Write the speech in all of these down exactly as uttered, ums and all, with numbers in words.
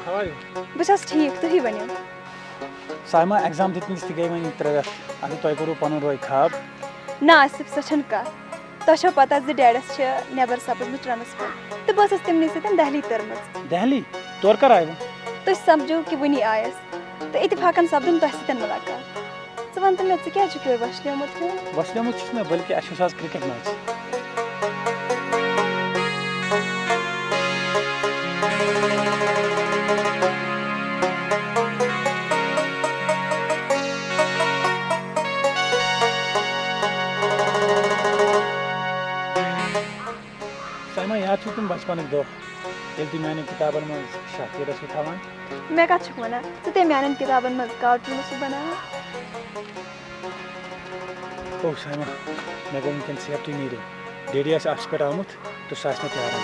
How are you? بہٕ چھَس ٹھیٖک، تُہی ؤنِو۔ صایمہ، exam دِتمٕتِس تہِ گٔے وۄنۍ ترٛےٚ رٮ۪تھ۔ اَدٕ تۄہہِ کوٚروٕ پَنُن روے خاب؟ نہ آصف، سۄ چھَنہٕ کَتھ۔ تۄہہِ چھو پَتہ زِ ڈیڈَس چھِ نٮ۪بَر سَپٕزمٕژ transfer، تہٕ بہٕ ٲسٕس تِمنٕے سۭتۍ دہلی تٔرمٕژ۔ دہلی؟ تورٕ کَر آیوٕ؟ تُہۍ سَمجھِو کہِ وٕنی آیَس، تہٕ اتفاقن سَپدُن تۄہہِ سۭتۍ مُلاقات۔ ژٕ وَن تہٕ مےٚ، ژٕ کیٛازِ چھُکھ یورٕ وۄشلیومُت ہیوٗ؟ وۄشلیومُت چھُس نہٕ، بلکہِ اَسہِ اوس آز cricket match۔ صایمہ، یاد چھُو تِم بچپنٕکۍ دۄہ، ییٚلہِ تُہۍ میانٮ۪ن کِتابن منٛز شاہ تیٖر ٲسِو تھاوان؟ مےٚ کَتھ چھُکھ وَنان؟ ژٕ تہِ میانٮ۪ن کِتابن منٛز cartoon ٲسٕکھ بَناوان۔ او صایمہ، مےٚ گوٚو وٕنکٮ۪ن ژیر، تُہۍ نیٖرِو۔ ڈیڈی آسہِ office پٮ۪ٹھ آمُت تہٕ سُہ آسہِ مےٚ پیاران۔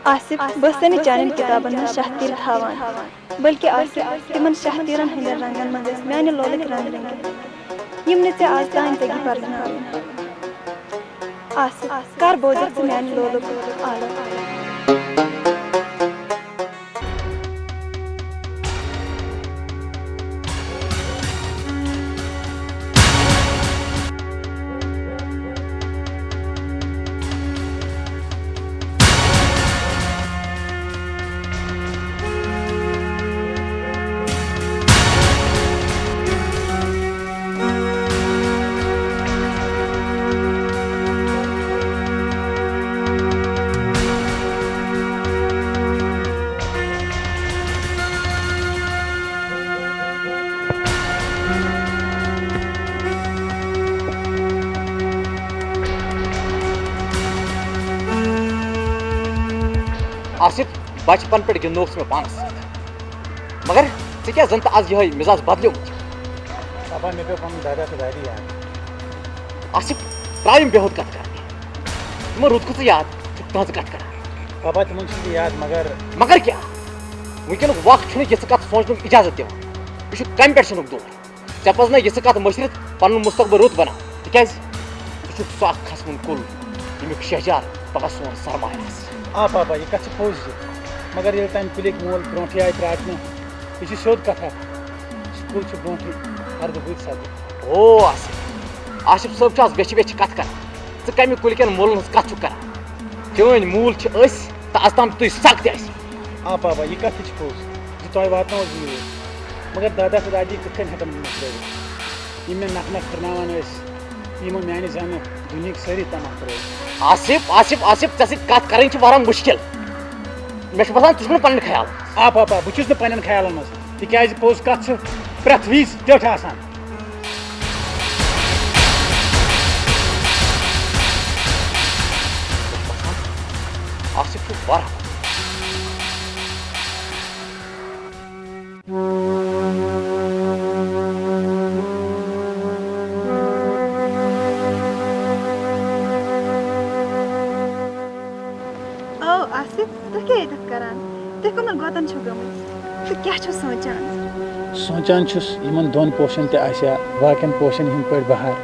آصف، بہٕ ٲسٕس نہٕ چانٮ۪ن کِتابن منٛز شاہ تیٖر تھاوان، بلکہِ آصف، تِمن شاہ تیٖرن ہٕنٛدٮ۪ن رنٛگن منٛز ٲسۍ میانہِ لولٕکۍ رنٛگ رٔنگۍ، یِم نہٕ ژےٚ آز تام تٔگی پرزناوٕنۍ۔ آصف، کر بوزکھ ژٕ میانہِ لولُک آلو؟ آصف، بچپن پٮ۪ٹھ گِنٛدنوکھ ژٕ مےٚ پانس سۭتۍ، مگر ژٕ کیٛاہ زن تہٕ از یِہوٚے مزاج بدلیومُت چھُ؟ پاپا، مےٚ پیوٚو پنُن دادا تہٕ دادی یاد۔ آصف، ترٛاو یِم بے ہُد کتھ کرنہِ۔ تِمن روٗدکھٕ ژٕ یاد، ژٕ چھُکھ تہنٛز کتھ کران۔ پاپا، تِمن چھُس بہٕ یاد، مگر مگر کیٛاہ؟ وٕنکیٚنُک وقت چھُنہٕ یِژھٕ کتھ سونٛچنُک اجازت دِوان۔ یہِ چھُ کمہِ پٮ۪ٹھ چھُنُکھ دوٗر؟ ژےٚ پزنَے یِژھٕ کتھ مٔشرِتھ پنُن مستقبل رُت بناوُن، تِکیازِ ژٕ چھُکھ سُہ اکھ کھسوُن کُل، ییٚمیُک شہجار پگاہ سون سرمایہ آسہِ۔ آ پاپا، یہِ کتھ چھِ پوٚز زِ، مگر ییٚلہِ تمہِ کُلِکۍ مول برونٛٹھٕے آیہِ پرٛارنہٕ، یہِ چھِ سیوٚد کتھا، سُہ کُل چھُ برونٛٹھٕے ہردٕ بٕتھۍ سپدان۔ او آصف، آصف صٲب چھُ از ویچھِ ویچھِ کتھ کران۔ ژٕ کمہِ کُلۍ کٮ۪ن مولن ہٕنٛز کتھ چھُکھ کران؟ چٲنۍ موٗل چھِ أسۍ تہٕ از تام تُہۍ سگ تہِ اَسہِ۔ آ پاپا، یہِ کتھ تہِ چھِ پوٚز زِ تۄہہِ واتناوو زٕ یوٗر، مگر دادا تہٕ دادی کِتھ کٔنۍ ہٮ۪کن بہٕ مٔشرٲوِتھ؟ یِم مےٚ نکھٕ نکھٕ پھِرناوان ٲسۍ، یِمو میانہِ زنہٕ دُنیہٕکۍ سٲری تماہ ترٲوۍ۔ آصف، آصف، آصف، ژےٚ سۭتۍ کتھ کرٕنۍ چھِ واریاہ مُشکل۔ مےٚ چھُ باسان، ژٕ چھُکھ نہٕ پنٕنٮ۪ن خیالن منٛز۔ آ پاپا، بہٕ چھُس نہٕ پنٕنٮ۪ن خیالن منٛز، تِکیازِ پوٚز کتھ چھِ پرٛٮ۪تھ وِزِ ٹیٔٹھ آسان۔ آصف چھُ واریاہ۔ او آصف، تُہۍ کیٛاہ ییٚتٮ۪تھ کران؟ تُہۍ کٕمن گۄتن چھِو گٔمٕتۍ؟ تُہۍ کیٛاہ چھِو سونٛچان؟ سونٛچان چھُس، یِمن دۄن پوشن تہِ آسہِ ہا باقین پوشن ہٕنٛدۍ پٲٹھۍ بہار،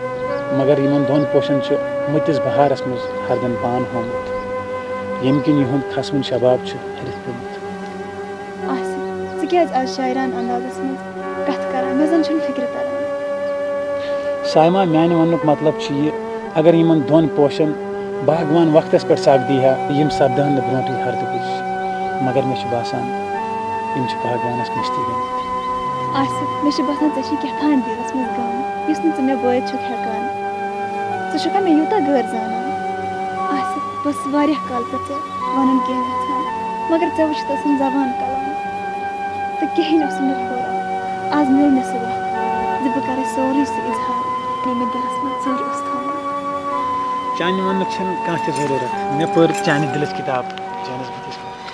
مگر یِمن دۄن پوشن چھُ مٔتِس بہارس منٛز ہردن پان ہوومُت، ییٚمہِ کِنۍ یِہُنٛد کھسوُن شباب چھُ ہرِتھ پیوٚمُت۔ آصف، ژٕ کیٛازِ آز شاعرانہٕ اندازس منٛز کتھ کران؟ مےٚ زن چھُنہٕ فکرِ تران۔ صایمہ، میانہِ وننُک مطلب چھُ یہِ، اگر یِمن دۄن پوشن باغوان وقتس پٮ۪ٹھ سگ دی ہا، یِم سپدہن نہٕ برونٹھٕے ہردٕ بٕج۔ مگر مےٚ چھُ باسان، یِم چھِ باغوانس مٔشتٕے گٔمٕتۍ۔ آصف، مےٚ چھُ باسان، ژےٚ چھُے کیٛاہ تام دِلس منٛز غم، یُس نہٕ ژٕ مےٚ بٲوِتھ چھُکھ ہٮ۪کان۔ ژٕ چھُکھا مےٚ یوٗتاہ غٲر زانان؟ آصف، بہٕ ٲسٕس واریاہ کال پٮ۪ٹھ ژےٚ ونُن کینٛہہ یژھان، مگر ژےٚ وٕچھِتھ ٲسٕم زبان کلان تہٕ کِہیٖنۍ اوسُم نہٕ پھوران۔ آز میوٗل مےٚ سُہ وقت زِ بہٕ کرے سورُے سُہ اظہار، یہِ مےٚ دِلس منٛز ژوٚر اوس تھومُت۔ چانہِ وننُک چھُنہٕ کانٛہہ تہِ ضروٗرت۔ مےٚ پٔر چانہِ دِلٕچ کِتاب، چٲنِس